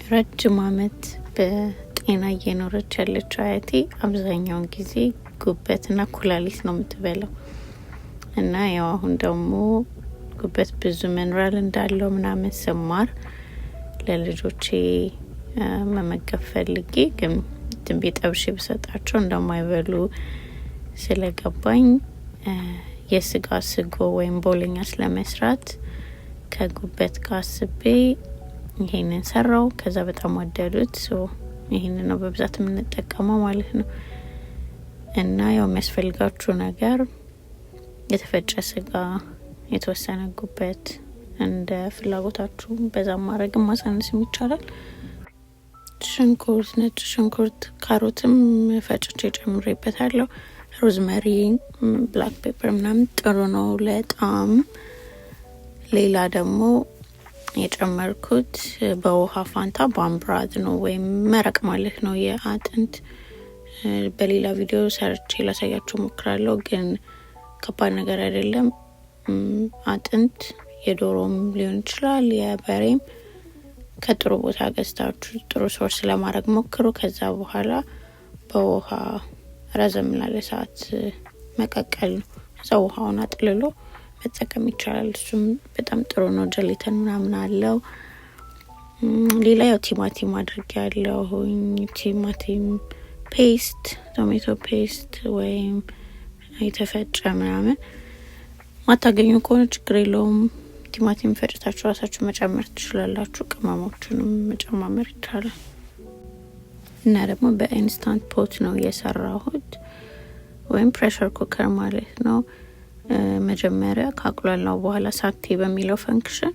ረጅም አመት በጤና እየኖረች ያለችው አያቴ አብዛኛውን ጊዜ ጉበትና ኩላሊት ነው የምትበላው። እና ያው አሁን ደግሞ ጉበት ብዙ ሚነራል እንዳለው ምናምን ስማር ለልጆቼ መመገብ ፈልጌ፣ ግን ዝም ብዬ ጠብሼ ብሰጣቸው እንደማይበሉ ስለገባኝ የስጋ ስጎ ወይም ቦሎኛ ስለመስራት ከጉበት ጋር አስቤ ይሄንን ሰራው። ከዛ በጣም ወደዱት። So ይሄንን ነው በብዛት የምንጠቀመው ማለት ነው። እና ያው የሚያስፈልጋችሁ ነገር የተፈጨ ስጋ፣ የተወሰነ ጉበት፣ እንደ ፍላጎታችሁ በዛ ማድረግም ማሳነስም ይቻላል። ሽንኩርት፣ ነጭ ሽንኩርት፣ ካሮትም ፈጭቼ ጨምሬበታለሁ። Rosemary፣ black pepper ምናምን ጥሩ ነው ለጣዕም። ሌላ ደግሞ የጨመርኩት በውሃ ፋንታ bone broth ነው ወይም መረቅ ማለት ነው የአጥንት። በሌላ ቪዲዮ ሰርቼ ላሳያችሁ ሞክራለሁ፣ ግን ከባድ ነገር አይደለም። አጥንት የዶሮም ሊሆን ይችላል፣ የበሬም፣ ከጥሩ ቦታ ገዝታችሁ ጥሩ source ለማድረግ ሞክሩ። ከዛ በኋላ በውሃ ረዘም ላለ ሰዓት መቀቀል ነው። ከዛ ውሃውን አጥልሎ መጠቀም ይቻላል። እሱም በጣም ጥሩ ነው። Gelatin ምናምን አለው። ሌላ ያው ቲማቲም አድርጌያለሁኝ። ቲማቲም paste፣ tomato paste ወይም የተፈጨ ምናምን ማታገኙ ከሆነ ችግር የለውም። ቲማቲም ፈጭታችሁ ራሳችሁ መጨመር ትችላላችሁ። ቅመሞቹንም መጨማመር ይቻላል። እና ደግሞ በ Instant Pot ነው የሰራሁት ወይም pressure cooker ማለት ነው። መጀመሪያ ካቁላላው በኋላ sauté በሚለው function፣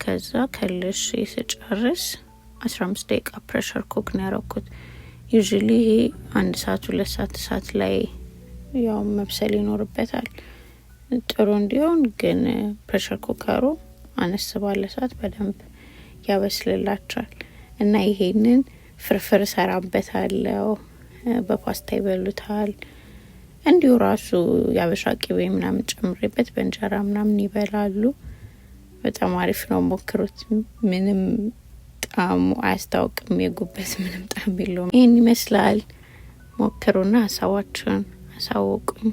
ከዛ ከልሼ ስጨርስ 15 ደቂቃ pressure cook ነው ያረኩት። Usually ይሄ 1 ሰዓት 2 ሰዓት እሳት ላይ ያው መብሰል ይኖርበታል ጥሩ እንዲሆን፣ ግን pressure cooker ኡ አነስ ባለ ሰዓት በደንብ ያበስልላቸዋል። እና ይሄንን ፍርፍር እሰራበታለሁ፣ በፓስታ ይበሉታል። እንዲሁ ራሱ የአበሻ ቅቤ ምናምን ጨምሬበት በእንጀራ ምናምን ይበላሉ። በጣም አሪፍ ነው፣ ሞክሩት። ምንም ጣዕሙ አያስታውቅም። የጉበት ምንም ጣዕም የለውም። ይህን ይመስላል። ሞክሩና ሀሳባችሁን አሳውቁኝ።